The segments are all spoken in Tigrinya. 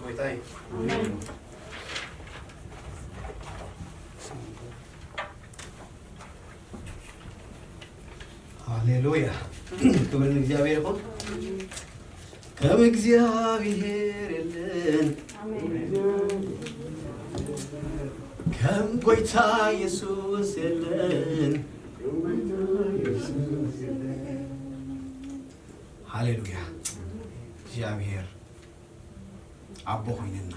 ጎይታይ። ሃሌሉያ። ክብሪ ንእግዚኣብሔር ይኹን። ከም እግዚኣብሔር የለን፣ ከም ጎይታ ኢየሱስ የለን። ሃሌሉያ። እግዚኣብሔር ኣቦ ኮይንና።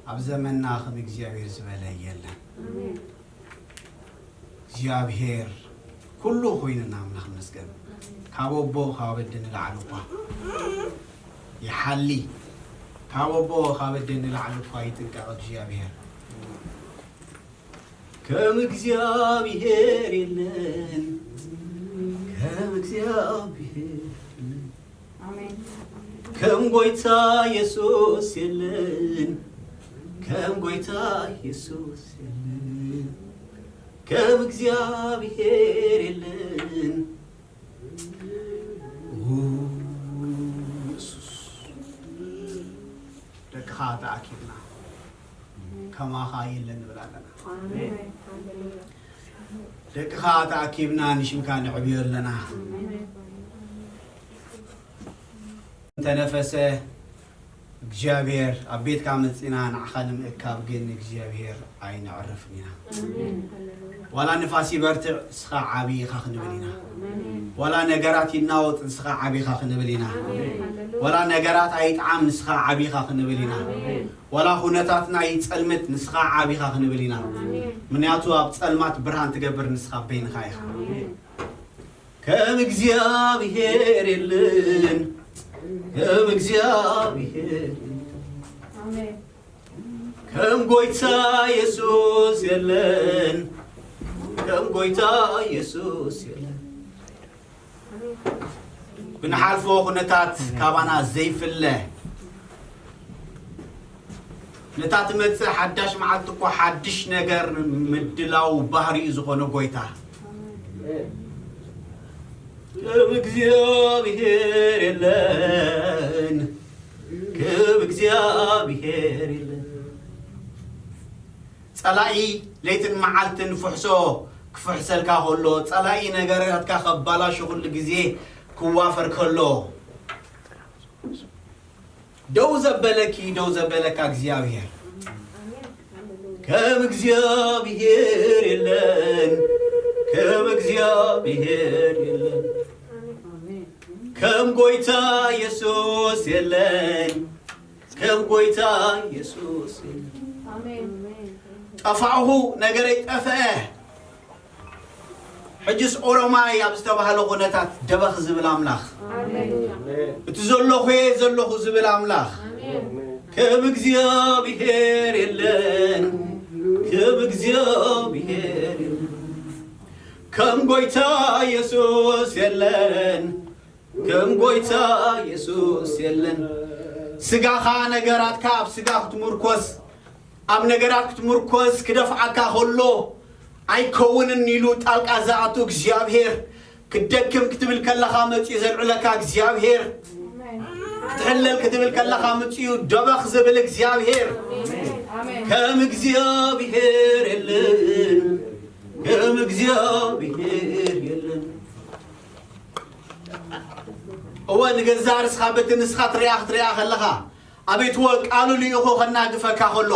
ኣብ ዘመንና ከም እግዚኣብሔር ዝበለ የለን። እግዚኣብሔር ኩሉ ኮይንና ኣምላኽ ይመስገን። ካብ ኣቦ ካብ ኣደ ንላዕሊ እኳ ይሓሊ። ካብ ኣቦ ካብ ኣደ ንላዕሊ እኳ ይጥንቀቕ እግዚኣብሔር። ከም እግዚኣብሔር የለን፣ ከም እግዚኣብሔር የለን። ኣሜን። ከም ጎይታ ኢየሱስ የለን፣ ከም ጎይታ ኢየሱስ የለን፣ ከም እግዚኣብሔር የለን። ኦ፣ ኢየሱስ፣ ደቅኻ ተኣኪብና ከማኻ የለን ንብል ኣለና። ኣሜን። ደቅኻ ተኣኪብና ንሽምካ ንዕብዮ ኣለና። ኣሜን። እንተነፈሰ እግዚኣብሔር ኣብ ቤትካ መጺና ንዓኻ ንምእካብ ግን እግዚኣብሔር ኣይነዕርፍን ኢና። ኣሜን። ዋላ ንፋስ ይበርትዕ፣ ንስኻ ዓቢ ኢኻ ክንብል ኢና። ኣሜን። ዋላ ነገራት ይናወጥ፣ ንስኻ ዓቢ ኢኻ ክንብል ኢና። ኣሜን። ዋላ ነገራት ኣይጥዓም፣ ንስኻ ዓቢ ኢኻ ክንብል ኢና። ኣሜን። ዋላ ኩነታትና ይጸልምት፣ ንስኻ ዓቢ ኢኻ ክንብል ኢና። ኣሜን። ምክንያቱ ኣብ ጸልማት ብርሃን ትገብር ንስኻ በይንኻ ኢኻ። ኣሜን። ከም እግዚኣብሔር የለን፣ ከም እግዚኣብሔር የለን። ኣሜን። ከም ጎይታ ኢየሱስ የለን፣ ከም ጎይታ ኢየሱስ የለን። ብንሓልፎ ኩነታት ካባና ዘይፍለ፣ ነታ ትመጽእ ሓዳሽ መዓልቲ እኮ ሓድሽ ነገር ምድላው ባህሪኡ ዝኾነ ጎይታ፣ ከም እግዚኣብሔር የለን፣ ከም እግዚኣብሔር የለን። ጸላኢ ለይትን መዓልትን ፍሕሶ ክፍሕሰልካ ከሎ፣ ጸላኢ ነገራትካ ከባላሹ ኩሉ ግዜ ክዋፈር ከሎ፣ ደው ዘበለኪ፣ ደው ዘበለካ እግዚኣብሔር። ከም እግዚኣብሔር የለን፣ ከም እግዚኣብሔር የለን። ከም ጎይታ ኢየሱስ የለን፣ ከም ጎይታ ኢየሱስ የለን። ኣሜን። ጠፋእኹ፣ ነገረይ ጠፍአ። ሕጅስ ኦሮማይ ኣብ ዝተባህለ ኩነታት ደበኽ ዝብል ኣምላኽ፣ ኣሜን። እቲ ዘለኹ እየ ዘለኹ ዝብል ኣምላኽ፣ ኣሜን። ከም እግዚኣብሔር የለን፣ ከም እግዚኣብሔር የለን። ከም ጎይታ ኢየሱስ የለን፣ ከም ጎይታ ኢየሱስ የለን። ስጋኻ፣ ነገራትካ ኣብ ስጋ ክትምርኮስ፣ ኣብ ነገራት ክትምርኮስ ክደፍዓካ ከሎ፣ ኣይከውንን ኢሉ ጣልቃ ዝኣቱ እግዚኣብሔር፣ ክትደክም ክትብል ከለኻ መጺኡ ዘልዕለካ እግዚኣብሔር፣ ክትሕለል ክትብል ከለኻ መጺኡ ደበኽ ዝብል እግዚኣብሔር፣ ኣሜን። ከም እግዚኣብሔር የለን፣ ከም እግዚኣብሔር የለን። እወ፣ ንገዛእ ርእስኻ በቲ ንስኻ ትሪኣ ክትሪኣ ከለኻ፣ ኣቤት እወ፣ ቃሉ ልኢኹ ከናግፈካ ከሎ፣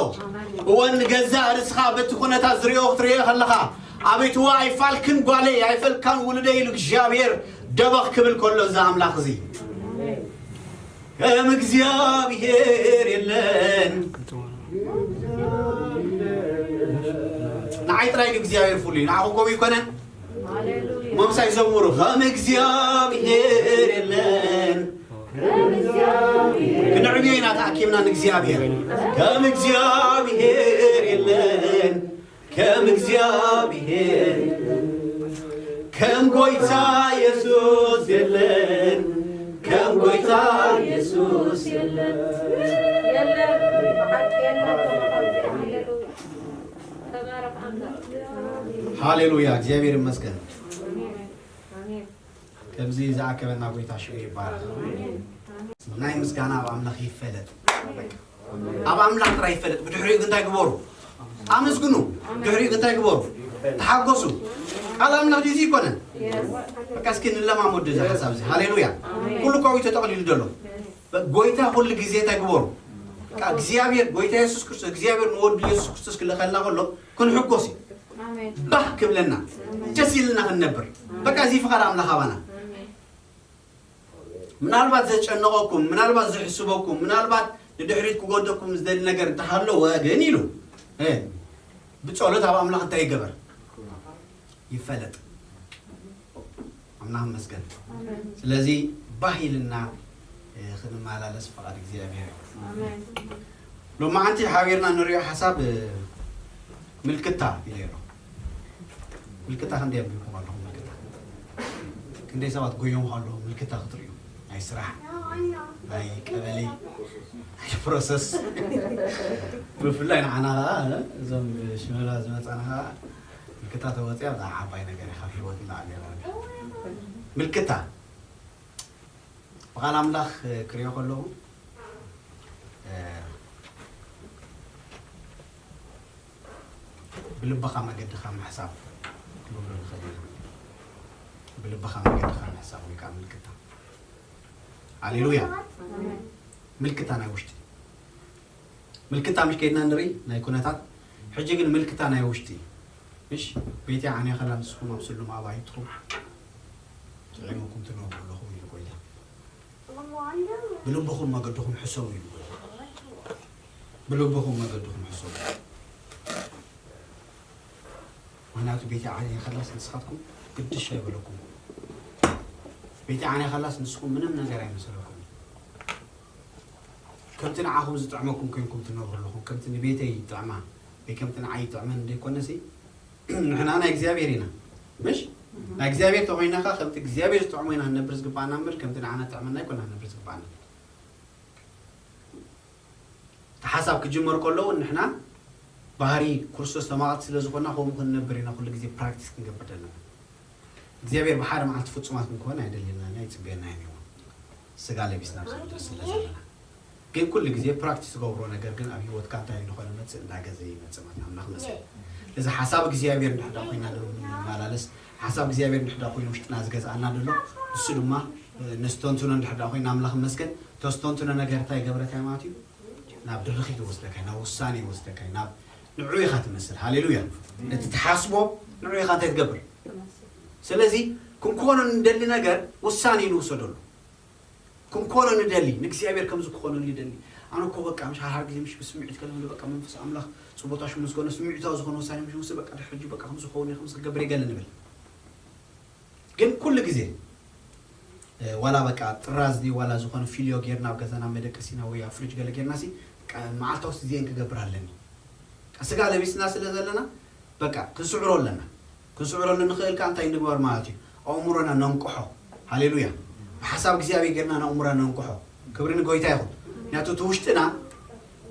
እወ፣ ንገዛእ ርእስኻ በቲ ኩነታት ዝሪኦ ክትሪኦ ከለኻ፣ ኣቤት እወ፣ ኣይፋልክን ጓለይ፣ ኣይፈልካን ውሉደይ ኢሉ እግዚኣብሔር ደበኽ ክብል ከሎ፣ እዚ ኣምላኽ እዚ ከም እግዚኣብሔር የለን። ንዓይ ጥራይ ድዩ እግዚኣብሔር ፍሉይ? ንዓኹም ከምኡ ይኮነን? እሞ ምሳይ ዘምሩ። ከም እግዚኣብሔር የለን። ክንዕብዮ ኢና ተኣኪብና ንእግዚኣብሔር። ከም እግዚኣብሔር የለን። ከም እግዚኣብሔር፣ ከም ጎይታ ኢየሱስ የለን፣ ከም ጎይታ ኢየሱስ የለን። የለን፣ ብሓቂ የለን። ሃሌሉያ። ተባረኽ ኣምላኽ። ሃሌሉያ፣ እግዚኣብሔር ይመስገን። ኣሜን። ኣሜን። ከምዚ ዝኣከበና ጎይታ ሽሙ ይባረክ። ናይ ምስጋና ኣብ ኣምላኽ ይፈለጥ። ኣብ ኣምላኽ ጥራይ ይፈለጥ። ብድሕሪኡ ግን እንታይ ግበሩ? ኣመስግኑ። ብድሕሪኡ ግን እንታይ ግበሩ? ተሓጎሱ። ቃል ኣምላኽ ድዩ ኣይኮነን? በቃ እስኪ ንለማመድ እዚ ሓሳብ እዚ። ሃሌሉያ። ኩሉ እኮ እዩ ተጠቕሊሉ ዘሎ። ጎይታ ኩሉ ግዜ እንታይ ግበሩ? በቃ እግዚኣብሔር፣ ጎይታ የሱስ ክርስቶስ፣ እግዚኣብሔር ንወዱ የሱስ ክርስቶስ ክልእኸልና ከሎ ክንሕጎስ እዩ። ባህ ክብለና፣ ደስ ኢልና ክንነብር። በቃ እዚ ፍቓድ ኣምላኽ ኣባና። ምናልባት ዘጨነቐኩም፣ ምናልባት ዘሕስበኩም፣ ምናልባት ንድሕሪት ክጎደኩም ዝደሊ ነገር እንተሃለወ ግን ኢሉ፣ እ፣ ብጸሎት ኣብ ኣምላኽ እንታይ ይገበር? ይፈለጥ። ኣምላኽ ይመስገን። ስለዚ ባህ ኢልና፣ እ፣ ክንመላለስ ፍቓድ እግዚኣብሔር እዩ። ሎማዓንቲ ሓቢርና ንሪኦ ሓሳብ፣ እ፣ ምልክታ ኢለ ኣለኹ። ምልክታ ክንደይ ኣንቢብኩም ኣለኹም? ምልክታ ክንደይ ሰባት ጎዮም ኣለኹም? ምልክታ ክትርእዩ፣ ናይ ስራሕ፣ ናይ ቀበሌ፣ ናይ ፕሮሰስ። ብፍላይ ንዓና ኸዓ፣ እ፣ እዞም ብሽመላ ዝመጻና ኸዓ፣ ምልክታ ተወፂኣ፣ ብጣዕሚ ዓባይ ነገር እዩ፣ ካብ ህይወት ንላዕሊ ነገር። ምልክታ ብቓል ኣምላኽ ክሪኦ ከለኹ፣ እ፣ ብልብኻ መገድኻ ምሕሳብ ክንብሎ ንኽእል ኢና። ብልብኻ መገድኻ ምሕሳብ ወይ ከዓ ምልክታ። ሃሌሉያ። ኣሜን። ምልክታ ናይ ውሽጢ። ምልክታ ምሽ ከይድና ንርኢ ናይ ኩነታት። ሕጂ ግን ምልክታ ናይ ውሽጢ። ምሽ ቤተይ ዓንያ ከላ ንስኹም ኣብ ስሉም ኣባይትኹም ጥዒምኩም ትነብሩ ኣለኹም ኢሉ ጎይታ። ብልብኹም መገድኹም ሕሰቡ ኢሉ ጎይታ። ብልብኹም መገድኹም ሕሰቡ። ምኽንያቱ ቤተይ ዓንያ ከላስ ንስኻትኩም ግድሽ ኣይበለኩም። ቤተይ ዓንያ ከላስ ንስኹም ምንም ነገር ኣይመሰለኩም። ከምቲ ንዓኹም ዝጥዕመኩም ኮይንኩም ትነብሩ ኣለኹም። ከምቲ ንቤተይ ይጥዕማ ወይ ከምቲ ንዓይ ይጥዕመን እንደይኮነሲ፣ ንሕና ናይ እግዚኣብሔር ኢና። ምሽ? ናይ እግዚኣብሔር ተኾይና ኸዓ ከምቲ እግዚኣብሔር ዝጥዕሞ ኢና ክንነብር ዝግባኣና እምበር ከምቲ ንዓና ዝጥዕመና ኣይኮና ክንነብር ዝግባኣና። እቲ ሓሳብ ክጅመር ከሎ እውን ንሕና ባህሪ ክርስቶስ ተማቐልቲ ስለ ዝኾንና ከምኡ ክንነብር ኢና ኩሉ ግዜ ፕራክቲስ ክንገብር ዘለና። እግዚኣብሔር ብሓደ መዓልቲ ፍጹማት ክንኮን ኣይደልየናን ኣይጽበየናን እዩ። ስጋ ለቢስና ኣብዚ ምድሪ ስለ ዘለና። ግን ኩሉ ግዜ ፕራክቲስ ትገብሮ ነገር ግን ኣብ ህይወትካ እንታይ እንደኾነ መጽእ እንዳገዘ ይመጽእ ማለት ኣምላኽ መጽእ። እዚ ሓሳብ እግዚኣብሔር እንድሕር ኮይና ንመላለስ፣ ሓሳብ እግዚኣብሔር እንድሕር ኮይኑ ውሽጥና ዝገዝኣና ዘሎ፣ እሱ ድማ ነስተንትኖ እንድሕር ኮይና ኣምላኽ መስገን፣ ተስተንትኖ ነገር እንታይ ይገብረካ ማለት እዩ? ናብ ድርኺት ይወስደካ፣ ናብ ውሳኔ ይወስደካ፣ ናብ ንዑ ኢኻ ትመስል። ሃሌሉያ። እቲ ትሓስቦ ንዑ ኢኻ እንታይ ትገብር? ስለዚ ክንኮኖ እንደሊ ነገር ውሳኔ ንውሰደሉ። ክንኮኖ ንደሊ፣ ንእግዚኣብሔር ከምዚ ክኾነሉ ይደሊ። ኣነ እኮ በቃ ምሽ ሓድሓድ ግዜ ምሽ ብስምዒት ከለምዶ በቃ መንፈስ ኣምላኽ ጽቦታ ሽሙ ዝኮነ ስምዒታዊ ዝኾነ ውሳኔ ምሽ ውስድ በቃ ድሕሪ ሕጂ በቃ ከምዚ ክኸውን እየ፣ ከምዚ ክገብር እየ ገለ ንብል። ግን ኩሉ ግዜ፣ እ፣ ዋላ በቃ ጥራዝ ድዩ ዋላ ዝኾነ ፊልዮ ጌርና ኣብ ገዛና መደቀሲና ወይ ኣብ ፍሪጅ ገለ ጌርና ሲ፣ በቃ መዓልታዊ ሲ እዚኤን ክገብር ኣለኒ። በቃ ስጋ ለቢስና ስለ ዘለና፣ በቃ ክንስዕሮ ኣለና። ክንስዕረሉ ንኽእል ከኣ እንታይ ንግበር ማለት እዩ? ኣእምሮና ነንቅሖ። ሃሌሉያ። ብሓሳብ እግዚኣብሔር ጌርና ንኣእምሮና ነንቅሖ። ክብሪ ንጎይታ ይኹን። ምክንያቱ እቲ ውሽጥና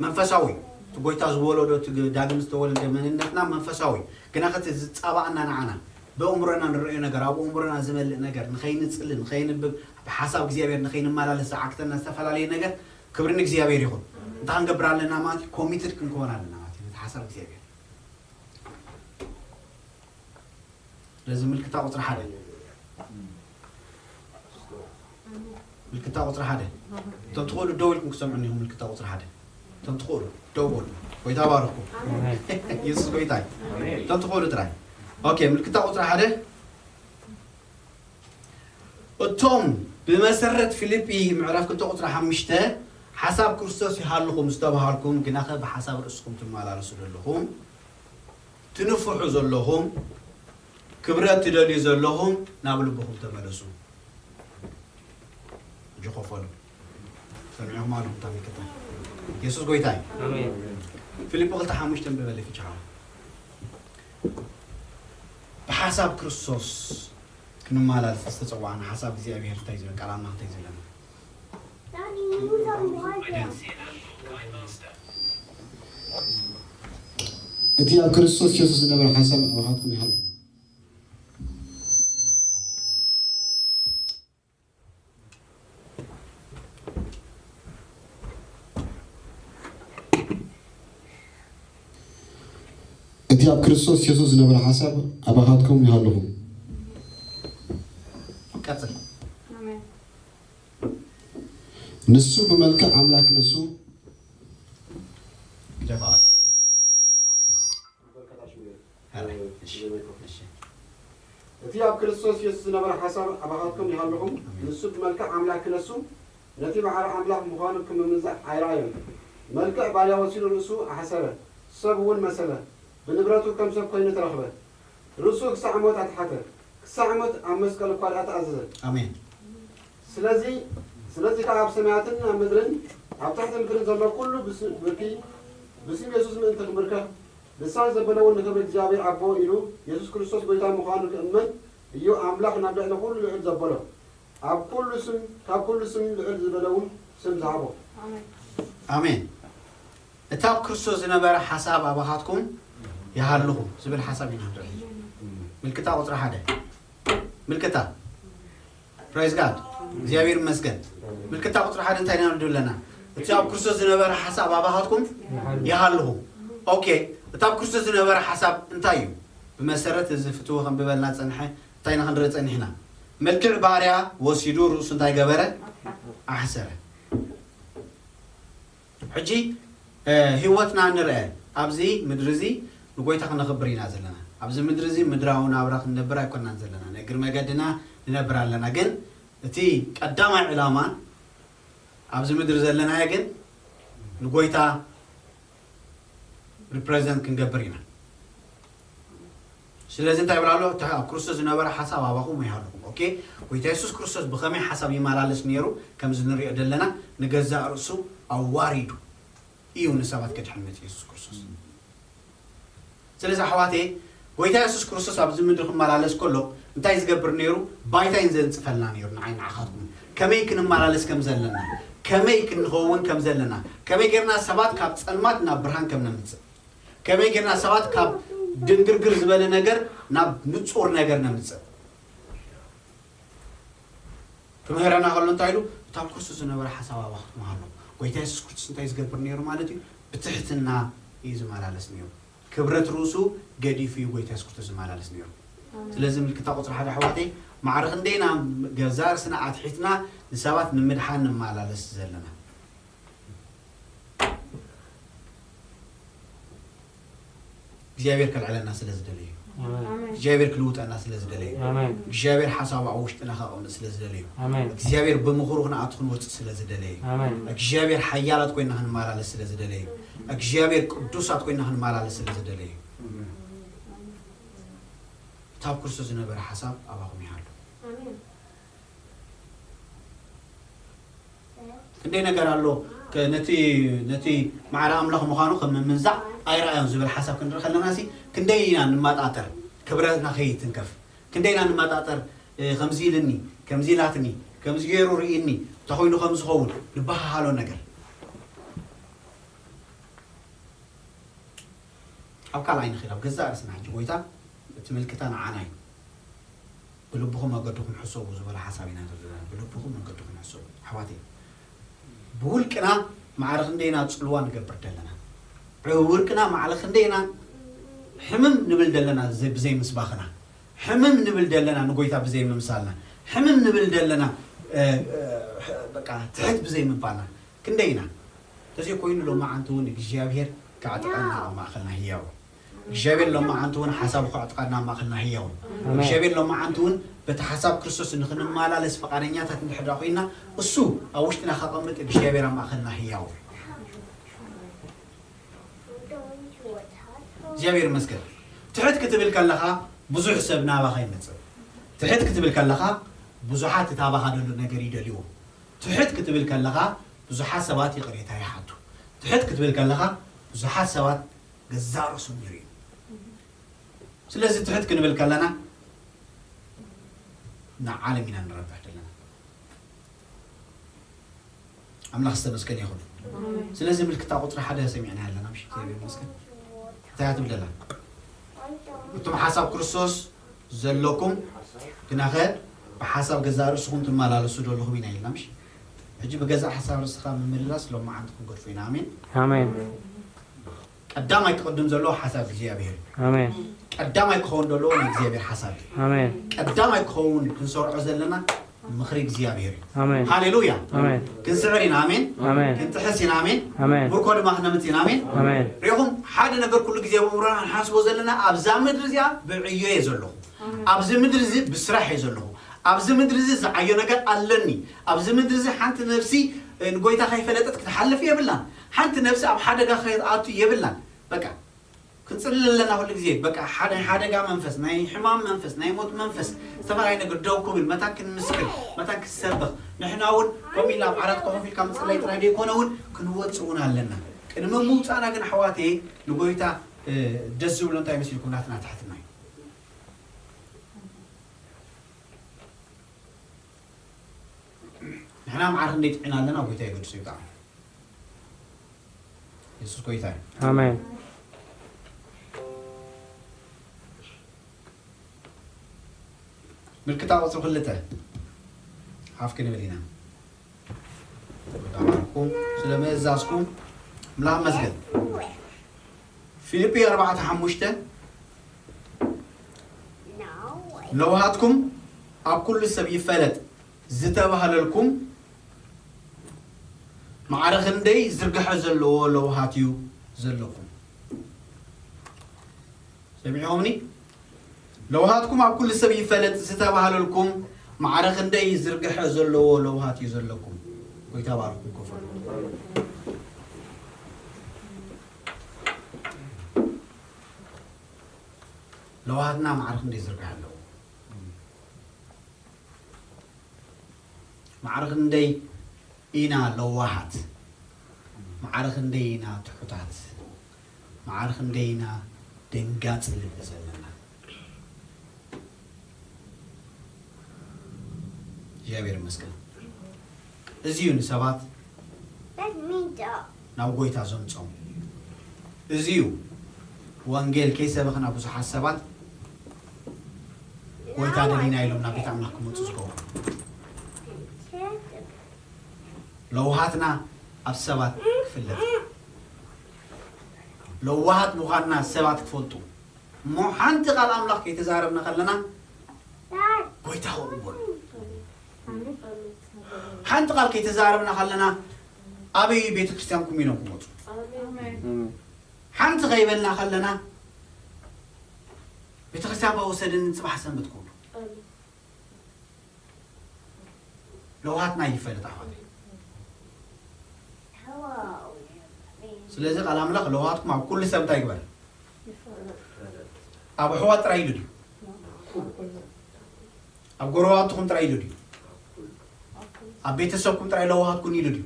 መንፈሳዊ፣ እቲ ጎይታ ዝወለዶ፣ እቲ ግ-፣ ዳግም ዝተወለደ መንነትና መንፈሳዊ። ግና ከቲ ዝጻባኣና ንዓና፣ ብኣእምሮና ንርእዮ ነገር፣ ኣብ ኣእምሮና ዝመልእ ነገር፣ ንኸይንጽሊ፣ ንኸይንብብ፣ ብሓሳብ እግዚኣብሔር ንኸይንመላለስ ዝዓግተና ዝተፈላለየ ነገር፣ ክብሪ ንእግዚኣብሔር ይኹን። እንታይ ክንገብር ኣለና ማለት እዩ? ኮሚትድ ክንከውን ኣለና ማለት እዩ፣ ነቲ ሓሳብ እግዚኣብሔር። ስለዚ ምልክታ ቁጽሪ ሓደ። ምልክታ ቁጽሪ ሓደ። እቶም ትኽእሉ ደው ኢልኩም ክሰምዑኒ ኢኹም። ምልክታ ቁጽሪ ሓደ። እቶም ትኽእሉ ደው በሉ። ጎይታ ባርኩም። ኣሜን። የሱስ ጎይታ እዩ። ኣሜን። እቶም ትኽእሉ ጥራይ። ኦኬ፣ ምልክታ ቁጽሪ ሓደ። እቶም ብመሰረት ፊልጲ ምዕራፍ ክልተ ቁጽሪ ሓሙሽተ ሓሳብ ክርስቶስ ይሃልኹም ዝተባሃልኩም፣ ግናኸ ብሓሳብ ርእስኹም ትመላለሱ ዘለኹም፣ ትንፍሑ ዘለኹም፣ ክብረት ትደልዩ ዘለኹም፣ ናብ ልብኹም ተመለሱ። እጆ ከፈሉ። ሰሚዕኹም ኣለኹም፣ ታሚክታ። የሱስ ጎይታ እዩ። ኣሜን። ፊልጶ ክልተ ሓሙሽተ ንበበለ ፍትሓዊ። ብሓሳብ ክርስቶስ ክንመላለስ ዝተጸዋዕና፣ ሓሳብ እግዚኣብሔር እንታይ ዝብል፣ ቃል ኣምላኽ እንታይ ዝብለና? እቲ ኣብ ክርስቶስ የሱስ ዝነበረ ሓሳብ ኣባኻትኩም ይሃሉ። ኣብ ክርስቶስ የሱስ ዝነበረ ሓሳብ ኣባኻትኩም ይሃልኹም። ቀጽል። ኣሜን። ንሱ ብመልክዕ ኣምላክ ንሱ ግደፋ። እቲ ኣብ ክርስቶስ የሱስ ዝነበረ ሓሳብ ኣባኻትኩም ይሃልኹም። ንሱ ብመልክዕ ኣምላክ ክነሱ ነቲ ባሕሪ ኣምላኽ ምዃኑ ክምምንዛዕ ኣይረኣዮን። መልክዕ ባርያ ወሲዱ ርእሱ ኣሕሰረ፣ ሰብ እውን መሰለ። ብንብረቱ ከም ሰብ ኮይኑ ተረኽበ። ርእሱ ክሳዕ ሞት ኣትሓተ፣ ክሳዕ ሞት ኣብ መስቀል እኳ ደኣ ተኣዘዘ። ኣሜን። ስለዚ ስለዚ ከኣ ኣብ ሰማያትን ኣብ ምድርን ኣብ ትሕቲ ምድርን ዘሎ ኩሉ ብስ- ብርኪ ብስም የሱስ ምእንቲ ክምርከኽ ልሳን ዘበለ እውን ንክብሪ እግዚኣብሔር ኣቦ ኢሉ የሱስ ክርስቶስ ጎይታ ምዃኑ ክእመን እዩ ኣምላኽ ናብ ልዕሊ ኩሉ ልዕል ዘበሎ ኣብ ኩሉ ስም ካብ ኩሉ ስም ልዕል ዝበለ እውን ስም ዝሃቦ። ኣሜን። ኣሜን። እቲ ኣብ ክርስቶስ ዝነበረ ሓሳብ ኣባኻትኩም ይሃልኹም ዝብል ሓሳብ ኢና ንርኢ። ምልክታ ቁፅሪ ሓደ ምልክታ praise God እግዚኣብሔር ይመስገን። ምልክታ ቁፅሪ ሓደ እንታይ ኢና ንሪኢ ኣለና? እቲ ኣብ ክርስቶስ ዝነበረ ሓሳብ ኣባኻትኩም ይሃልኹም። ኦኬ፣ እቲ ኣብ ክርስቶስ ዝነበረ ሓሳብ እንታይ እዩ? ብመሰረት እዚ ፍትዊ ከንብበልና ዝፀንሐ እንታይ ኢና ክንርኢ ፀኒሕና? መልክዕ ባርያ ወሲዱ ርእሱ እንታይ ገበረ? ኣሕሰረ። ሕጂ ህይወትና ንርአ ኣብዚ ምድሪ እዚ ንጎይታ ክነኽብር ኢና ዘለና። ኣብዚ ምድሪ እዚ ምድራዊ ናብራ ክንነብር ኣይኮናን ዘለና። ንእግሪ መገድና ንነብር ኣለና። ግን እቲ ቀዳማይ ዕላማ ኣብዚ ምድሪ ዘለናዮ ግን ንጎይታ represent ክንገብር ኢና። ስለዚ እንታይ ይብል ኣሎ? እቲ ኣብ ክርስቶስ ዝነበረ ሓሳብ ኣባኹም ይሃልኹም። ኦኬ፣ ጎይታ የሱስ ክርስቶስ ብኸመይ ሓሳብ ይመላለስ ነይሩ? ከምዚ ንሪኦ ዘለና ንገዛእ ርእሱ ኣዋሪዱ እዩ ንሰባት ከድሕን መፂኡ የሱስ ክርስቶስ። ስለዚ ኣሕዋተይ ጎይታ የሱስ ክርስቶስ ኣብዚ ምድሪ ክመላለስ ከሎ እንታይ ዝገብር ነይሩ? ባይታ እዩ ዘንፅፈልና ነይሩ ንዓይ ንዓኻትኩም ከመይ ክንመላለስ ከም ዘለና ከመይ ክንኸውን ከም ዘለና ከመይ ጌርና ሰባት ካብ ፀልማት ናብ ብርሃን ከም ነምፅእ ከመይ ጌርና ሰባት ካብ ድንግርግር ዝበለ ነገር ናብ ንጹር ነገር ነምጽእ ክምህረና ከሎ እንታይ ኢሉ? እታ ኣብ ክርስቶስ ዝነበረ ሓሳብ ኣባኽትኩም ኣሎ። ጎይታ የሱስ ክርስቶስ እንታይ ዝገብር ነይሩ ማለት እዩ? ብትሕትና እዩ ዝመላለስ ነይሩ። ክብረት ርእሱ ገዲፉ እዩ ጎይታ የሱስ ክርስቶስ ዝመላለስ ነይሩ። ስለዚ ምልክታ ቁፅሪ ሓደ ኣሕዋተይ ማዕረ ክንደይና ገዛ ርእስና ኣትሒትና ንሰባት ንምድሓን ንመላለስ ዘለና እግዚኣብሔር ከልዕለና ስለ ዝደለዩ እግዚኣብሔር ክልውጠና ስለ ዝደለዩ እግዚኣብሔር ሓሳቡ ኣብ ውሽጥና ከቐምጥ ስለ ዝደለዩ እግዚኣብሔር ብምኽሩ ክንኣቱ ክንወፅእ ስለ ዝደለዩ እግዚኣብሔር ሓያላት ኮይና ክንመላለስ ስለ ዝደለዩ እግዚኣብሔር ቅዱሳት ኮይና ክንመላለስ ስለ ዝደለዩ እታ ኣብ ክርስቶስ ዝነበረ ሓሳብ ኣባኹም ይሃሉ ክንደይ ነገር ኣሎ ነቲ ነቲ ማዕረ ኣምላኽ ምዃኑ ከም ምምንዛዕ ኣይረኣዮን ዝብል ሓሳብ ክንርኢ ከለና ሲ ክንደይ ኢና ንመጣጠር ክብረትና ከይትንከፍ ክንደይ ኢና ንመጣጠር ከምዚ ኢልኒ ከምዚ ኢላትኒ ከምዚ ገይሩ ርኢኒ እንተኮይኑ ከም ዝኸውን ንበሃሃሎ ነገር ኣብ ካልኣይ ንኽእል ኣብ ገዛእ ርእስና ሕጂ ጎይታ እቲ ምልክታ ንዓና እዩ ብልብኹም መገድኹም ሕሰቡ ዝበለ ሓሳብ ኢና ንርኢ ዘለና። ብልብኹም መገድኹም ሕሰቡ። ኣሕዋተይ፣ ብውልቅና ማዕረ ክንደይና ጽልዋ ንገብር ደለና። ብውልቅና ማዕረ ክንደይና ሕምም ንብል ደለና ብዘይ ምስባኽና። ሕምም ንብል ደለና ንጎይታ ብዘይ ምምሳልና። ሕምም ንብል ደለና በቃ ትሕት ብዘይ ምባልና። ክንደይ ኢና? ተዘይኮይኑ ሎማዓንቲ እውን እግዚኣብሔር ከዕጥቐና ኣብ ማእኸልና ህያው እዩ። እግዚኣብሔር ሎማዓንቲ እውን ሓሳቡ ከዕጥቐና ኣብ ማእኸልና ህያው እዩ። እግዚኣብሔር ሎማዓንቲ እውን በቲ ሓሳብ ክርስቶስ ንክንመላለስ ፍቓደኛታት እንድሕር ኮይና እሱ ኣብ ውሽጥና ከቐምጥ እግዚኣብሔር ኣብ ማእኸልና ህያው እዩ። እግዚኣብሔር ይመስገን። ትሕት ክትብል ከለኻ ብዙሕ ሰብ ናባኻ ይመፅእ። ትሕት ክትብል ከለኻ ብዙሓት እቲ ኣባኻ ዘሎ ነገር ይደልይዎ። ትሕት ክትብል ከለኻ ብዙሓት ሰባት ይቕሬታ ይሓቱ። ትሕት ክትብል ከለኻ ብዙሓት ሰባት ገዛእ ርእሶም ይርእዩ። ስለዚ ትሕት ክንብል ከለና ንዓለም ኢና ንረብሕ ዘለና። ኣምላኽ ዝተመስገነ ይኹን። ስለዚ ምልክታ ቁፅሪ ሓደ ሰሚዕና ኣለና ምሽ እግዚኣብሔር ይመስገን። እንታይ ትብል ደላ? እቶም ሓሳብ ክርስቶስ ዘለኩም ግናኸ ብሓሳብ ገዛእ ርእስኹም ትመላለሱ ዘለኹም ኢና ኢልና ምሽ ሕጂ ብገዛእ ሓሳብ ርእስኻ ምምልላስ ሎማዓንቲ ክንገድፎ ኢና ኣሜን ኣሜን ቀዳማይ ክቕድም ዘለዎ ሓሳብ እግዚኣብሔር እዩ። ኣሜን ቀዳማይ ክኸውን ዘለዎ ናይ እግዚኣብሔር ሓሳብ እዩ። ኣሜን ቀዳማይ ክኸውን ክንሰርዖ ዘለና ምኽሪ እግዚኣብሔር እዩ። ኣሜን ሃሌሉያ። ኣሜን ክንስዕር ኢና። ኣሜን። ኣሜን ክንጥሕስ ኢና። ኣሜን። ኣሜን ምርኮ ድማ ክነምጽእ ኢና። ኣሜን። ኣሜን ሪኹም ሓደ ነገር ኩሉ ግዜ ብእምሮና ንሓስቦ ዘለና ኣብዛ ምድሪ እዚኣ ብዕዮ እየ ዘለኹ። ኣብዚ ምድሪ እዚ ብስራሕ እየ ዘለኹ። ኣብዚ ምድሪ እዚ ዝዓዮ ነገር ኣለኒ። ኣብዚ ምድሪ እዚ ሓንቲ ነፍሲ ንጎይታ ከይፈለጠት ክትሓልፍ የብላን። ሓንቲ ነፍሲ ኣብ ሓደጋ ከይትኣቱ የብላን። በቃ ክንጽሊ ኣለና ኩሉ ግዜ። በቃ ሓደ ሓደጋ መንፈስ፣ ናይ ሕማም መንፈስ፣ ናይ ሞት መንፈስ፣ ዝተፈላለዩ ነገር ደው ክብል፣ መታን ክንምስክር፣ መታን ክሰብኽ፣ ንሕና እውን ከምኡ ኢልና ኣብ ዓራት ኮፍ ኢልካ ምጽላይ ጥራይ ዘይኮነ እውን ክንወጽእ እውን ኣለና። ቅድሚ ምውጻእና ግን ኣሕዋተይ ንጎይታ ደስ ዝብሎ እንታይ መሲልኩም ናትና ትሕትና እዩ። ንሕና መዓር ክንደይ ጥዒና ኣለና ጎይታ የገድሶ ይብጣዕ። የሱስ ጎይታ እዩ። ኣሜን ምልክታ ቁፅሪ ክልተ ሓፍ ክንብል ኢና። ተባረኩም ስለ ምእዛዝኩም ምላኽ መስገን። ፊልጲ ኣርባዕተ ሓሙሽተ ለውሃትኩም ኣብ ኩሉ ሰብ ይፈለጥ ዝተባህለልኩም ማዕረ ክንደይ ዝርግሐ ዘለዎ ለውሃት እዩ ዘለኩም። ሰሚዕኹምኒ? ለውሃትኩም ኣብ ኩሉ ሰብ ይፈለጥ ዝተባህለልኩም ማዕረ ክንደይ ዝርግሐ ዘለዎ ለውሃት እዩ ዘለኩም። ጎይታ ባርኩም ከፈሉ። ለውሃትና ማዕረ ክንደይ ዝርግሐ ኣለዎ። ማዕረ ክንደይ ኢና ለዋሃት? ማዕረ ክንደይ ኢና ትሑታት? ማዕረ ክንደይ ኢና ደንጋፂ ልቢ ዘለና? እግዚኣብሔር ይመስገን። እዚ እዩ ንሰባት ናብ ጎይታ ዘምፆም። እዚ እዩ ወንጌል ከይሰበኽና ብዙሓት ሰባት ጎይታ ደሊና ኢሎም ናብ ቤት ኣምላኽ ክመፁ ዝገብሩ። ለውሃትና ኣብ ሰባት ክፍለጥ፣ ለዋሃት ምዃንና ሰባት ክፈልጡ እሞ ሓንቲ ቃል ኣምላኽ ከይተዛረብና ከለና ጎይታ ክቕበሉ። ሓንቲ ቃል ከይተዛረብና ከለና ኣበይ ቤተ ክርስቲያንኩም ኢሎም ክመፁ። ሓንቲ ከይበልና ከለና ቤተ ክርስቲያን ባወሰደኒ ፅባሕ ሰንበት ክብሉ። ለውሃትና ይፈለጥ ኣሕዋተይ። ስለዚ ቃል ኣምላኽ ለውሃትኩም ኣብ ኩሉ ሰብ እንታይ ይግበር? ኣብ ኣሕዋት ጥራይ ኢሉ ድዩ? ኣብ ጎረባብትኹም ጥራይ ኢሉ ድዩ? ኣብ ቤተሰብኩም ጥራይ ለውሃትኩን ኢሉ ድዩ?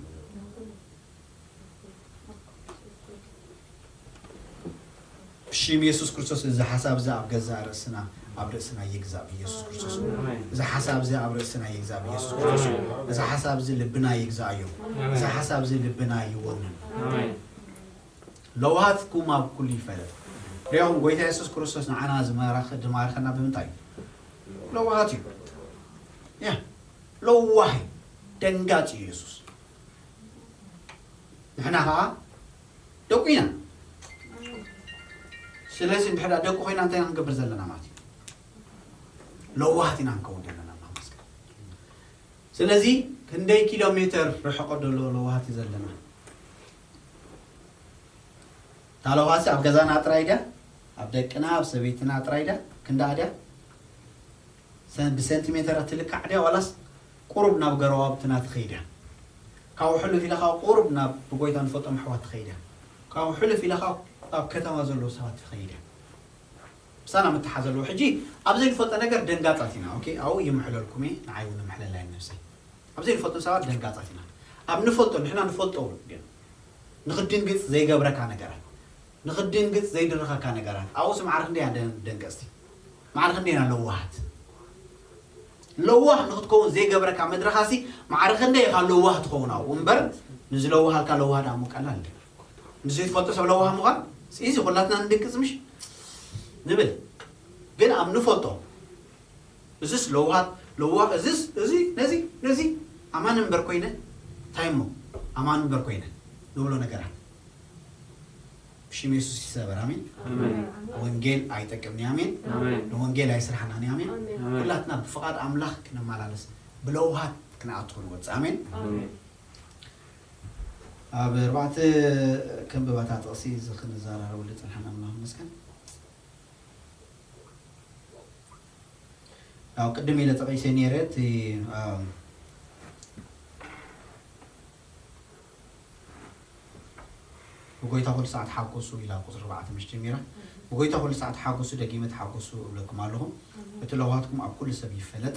ብሽም የሱስ ክርስቶስ እዚ ሓሳብ እዚ ኣብ ገዛእ ርእስና ኣብ ርእስና ይግዛእ ብኢየሱስ ክርስቶስ። እዚ ሓሳብ እዚ ኣብ ርእስና ይግዛእ ብኢየሱስ ክርስቶስ። እዚ ሓሳብ እዚ ልብና ይግዛእዮ። እዚ ሓሳብ እዚ ልብና ይወንን። ለውሃትኩም ኣብ ኩሉ ይፈለጥ። ሪኦም ጎይታ የሱስ ክርስቶስ ንዓና ዝማረኸ ድማረኸና ብምንታይ እዩ? ለውሃት እዩ። ያ ለዋህ እዩ። ደንጋጽ እዩ የሱስ። ንሕና ከዓ ደቁ ኢና። ስለዚ እንድሕር ደቁ ኮይና እንታይ ኢና ክንገብር ዘለና ማለት እዩ? ለዋህት ኢና ክንከውን ዘለና ማለት እዩ። ስለዚ ክንደይ ኪሎ ሜትር ርሕቆ ደሎ ለዋህት እዩ ዘለና? እታ ለዋህት ኣብ ገዛና ጥራይ ድያ? ኣብ ደቅና ኣብ ሰበይትና ጥራይ ድያ? ክንዳ ድያ? ሰን- ብሰንቲሜተር ትልካዕ ድያ ዋላስ ቁሩብ ናብ ገረዋብትና ትኸይድ እያ? ካብኡ ሕሉፍ ኢለ ካብ ቁሩብ ናብ ብጎይታ ንፈልጦም ኣሕዋት ትኸይድ እያ? ካብኡ ሕሉፍ ኢለ ካብ ኣብ ከተማ ዘለዉ ሰባት ትኸይድ እያ? ምሳና ምትሓዝ ኣለዎ። ሕጂ ኣብ ዘይንፈልጦ ነገር ደንጋጻት ኢና። ኦኬ ኣብኡ ይምሕለልኩም እየ ንዓይ እውን ምሕለላይ ነብሰይ። ኣብ ዘይንፈልጦ ሰባት ደንጋጻት ኢና። ኣብ ንፈልጦ ንሕና ንፈልጦ እውን ግን ንኽድንግጽ ዘይገብረካ ነገራት ንኽድንግጽ ዘይድርኸካ ነገራት ኣብኡስ ማዕረ ክንደይ ኢና ደንቀጽቲ? ማዕረ ክንደይ ኢና ለዋሃት? ለዋህ ንኽትከውን ዘይገብረካ መድረኻሲ ማዕረ ክንደይ ኢኻ ለዋህ ትኸውን ኣብኡ እምበር ንዝለዋሃልካ ለዋህ ደኣ እሞ ቀላል እንደ ንዘይትፈልጦ ሰብ ለዋህ ምዃን እዚ ኩላትና ንድንቅጽ ምሽ ንብል ግን ኣብ ንፈልጦ እዝስ ለዋሃት ለዋህ እዝስ እዚ ነዚ ነዚ ኣማን እምበር ኮይነ እንታይ እሞ ኣማን እምበር ኮይነ ንብሎ ነገራት ብሽም የሱስ ይሰበር። ኣሜን። ኣሜን። ወንጌል ኣይጠቅምን እዩ። ኣሜን። ኣሜን። ንወንጌል ኣይስራሕናን እዩ። ኣሜን። ኣሜን። ኣሜን። ኩላትና ብፍቓድ ኣምላኽ ክንመላለስ፣ ብለውሃት ክንኣቱ ክንወጽእ። ኣሜን። ኣሜን። ኣብ ኣርባዕተ ከንብባታ ጥቕሲ እዚ ክንዘራረበሉ ጸኒሕና ኣምላኽ ይመስገን። ያው ቅድም ኢለ ጠቒሰ ነይረ እቲ፣ ኣም፣ ብጎይታ ኩሉ ሰዓት ሓጎሱ ኢላ ቁጽሪ ኣርባዕተ ምሽ ጀሚራ። ብጎይታ ኩሉ ሰዓት ሓጎሱ፣ ደጊመ ተሓጎሱ እብለኩም ኣለኹ። ኣሜን። እቲ ለውሃትኩም ኣብ ኩሉ ሰብ ይፈለጥ፣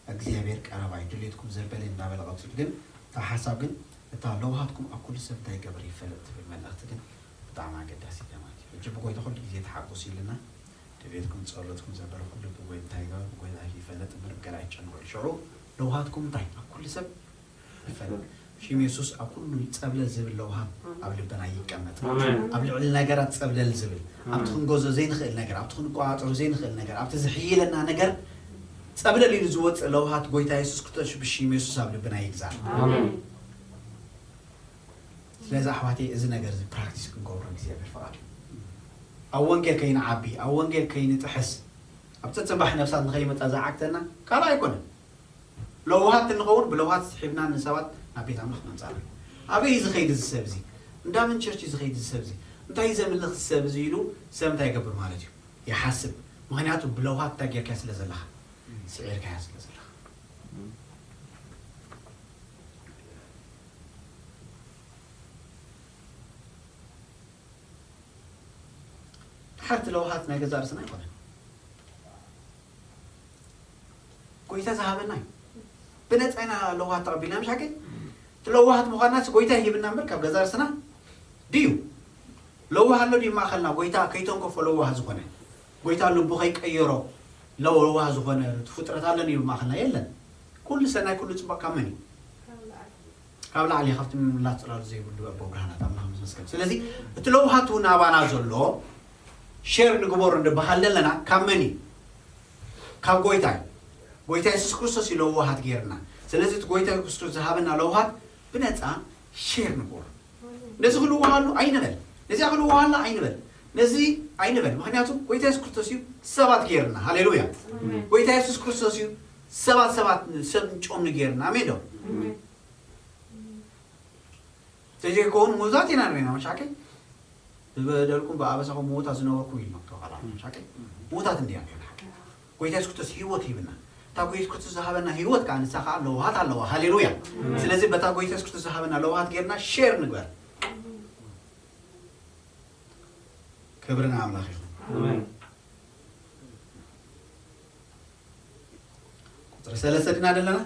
እግዚኣብሔር ቀረባ እዩ፣ ድሌትኩም ዘበለ እንዳበለ ቀጽሉ። ግን እታ ሓሳብ ግን እታ ለውሃትኩም ኣብ ኩሉ ሰብ እንታይ ይገብር ይፈለጥ ትብል መልእኽቲ ግን ብጣዕሚ ኣገዳሲት እያ ማለት እዩ። ሕጂ ብጎይታ ኩሉ ግዜ ተሓጎሱ ኢልና ድሌትኩም ጸሎትኩም ዘበለ ኩሉ ብጎይታ ይገብር፣ ብጎይታ ይፈለጥ እምበር ብገለ ኣይትጨነቑ። ሽዑ ለውሃትኩም እንታይ ኣብ ኩሉ ሰብ ይፈለጥ። ሽም የሱስ ኣብ ኩሉ ጸብለል ዝብል ለውሃት ኣብ ልብና ይቀመጥ። ኣሜን። ኣብ ልዕሊ ነገራት ጸብለል ዝብል፣ ኣብቲ ኣሜን። ክንገዞ ዘይንኽእል ነገር፣ ኣብቲ ክንቆጻጸሮ ዘይንኽእል ነገር፣ ኣብቲ ዝሕይለና ነገር ጸብለል ኢሉ ዝወጽእ ለውሃት ጎይታ የሱስ ክርስቶስ ብሽም የሱስ ኣብ ልብና ይግዛእ። ኣሜን። ስለዚ ኣሕዋተይ እዚ ነገር እዚ ፕራክቲስ ክንገብሮ እግዚኣብሔር ፍቓድ እዩ። ኣብ ወንጌል ከይንዓቢ፣ ኣብ ወንጌል ከይንጥሕስ፣ ኣብ ጸጸባሕ ነፍሳት ንኸይመጻ ዝዓግተና ካልእ ኣይኮነን። ለውሃት እንኸውን ብለውሃት ስሒብና ንሰባት ናብ ቤት ኣምላኽ ነምጻእ። ኣበይ እዩ ዝኸይድ እዚ ሰብ እዚ? እንዳ መን ቸርች እዩ ዝኸይድ እዚ ሰብ እዚ? እንታይ እዩ ዘምልኽ እዚ ሰብ እዚ ኢሉ ሰብ እንታይ ይገብር ማለት እዩ? ይሓስብ። ምኽንያቱ ብለውሃት እንታይ ጌርካዮ ስለ ዘለኻ? ስዒርካዮ ስለ ዘለኻ። ድሓር እቲ ለውሃት ናይ ገዛእ ርእስና ኣይኮነን። ጎይታ ዝሃበና እዩ። ብነጻ ኢና ለውሃት ተቐቢልና፣ ምሽ ሓቂ? እቲ ለውሃት ምዃንና ጎይታ ይሂብና እምበር ካብ ገዛእ ርእስና ድዩ? ለውሃ ኣሎ ድዩ ማእኸልና? ጎይታ ከይተንከፎ ለውሃ ዝኾነ፣ ጎይታ ልቡ ከይቀየሮ ለውሃ ዝኾነ ፍጥረት ኣሎ ድዩ ማእኸልና? የለን። ኩሉ ሰናይ፣ ኩሉ ጽቡቕ ካብ መን እዩ? ካብ ላዕሊ፣ ካብቲ ምምላስ ጽላሉ ዘይብሉ ኣቦ ብርሃናት ኣምላኽ ምስ መስከረ። ስለዚ እቲ ለውሃቱ ናባና ዘሎ ሼር ንግበሮ እንደ በሃልና ኣለና። ካብ መን እዩ? ካብ ጎይታ እዩ። ጎይታ የሱስ ክርስቶስ እዩ ለውሃት ጌርና። ስለዚ እቲ ጎይታ የሱስ ክርስቶስ ዝሃበና ለውሃት ብነጻ ሼር ንግበሮ። ነዚ ክልውሃሉ ኣይንበል፣ ነዚኣ ክልውሃላ ኣይንበል፣ ነዚ ኣይንበል። ምኽንያቱ ጎይታ የሱስ ክርስቶስ እዩ ሰባት ጌርና። ሃሌሉያ። ኣሜን። ጎይታ የሱስ ክርስቶስ እዩ ሰባት፣ ሰባት ሰብ ጨምኒ ጌርና። ኣሜን ዶ? ኣሜን። ተዘይከውን ምዉታት ኢና ነርና፣ መሻቀይ። ብበደልኩም ብኣበሳኹም ምዉታት ዝነበርኩም ኢልና ተባህላ፣ መሻቀይ። ምዉታት እንዲና ነርና። ጎይታ የሱስ ክርስቶስ ህይወት ሂብና። እታ ጎይታ የሱስ ክርስቶስ ዝሃበና ህይወት ከኣ ንሳ ከኣ ለውሃት ኣለዋ። ሃሌሉያ። ኣሜን። ስለዚ በታ ጎይታ የሱስ ክርስቶስ ዝሃበና ለውሃት ጌርና ሼር ንግበር። ክብሪ ንኣምላኽ ይኹን። ኣሜን። ቁጽሪ ሰለስተ ድና ዘለና?